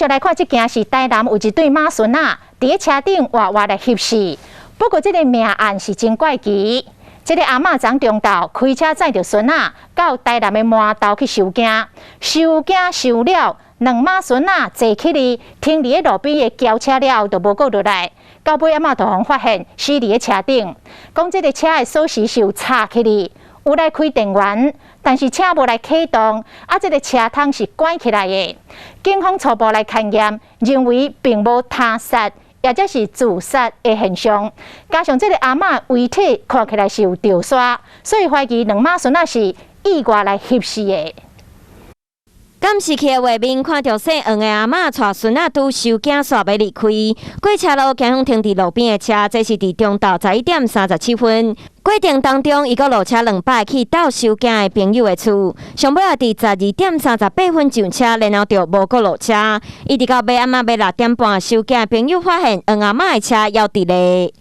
續來看，這件是台南有一對媽孫仔，佇咧車頂活活來翕死。不過這个命案是真怪奇。這个阿嬤昨中晝開車載著孫仔到台南的饃頭去收驚，收驚收了，兩媽孫仔坐起哩停佇咧路邊的轎車了後，就無閣落來。到尾阿嬤就予發現死佇咧車頂，講這个車的鎖匙是有插起哩，有來開電源，但是車無來啟動，啊，這个車窗是關起來的。警方初步來勘驗，認為並無他殺，抑者是自殺的現象。加上這个阿嬤遺體看起來是有著沙，所以懷疑兩媽孫仔是意外來翕死的。監視器的畫面看著姓黃的阿嬤帶孫仔拄收驚煞欲離開，過車路驚予停佇路邊的車，這是佇中晝11點37分。過程當中，伊閣落車兩擺去鬥收驚的朋友的厝，上尾仔佇12點38分上車，然後就無閣落車，一直到尾暗仔欲6點半，收驚的朋友發現黃阿嬤的車猶佇咧。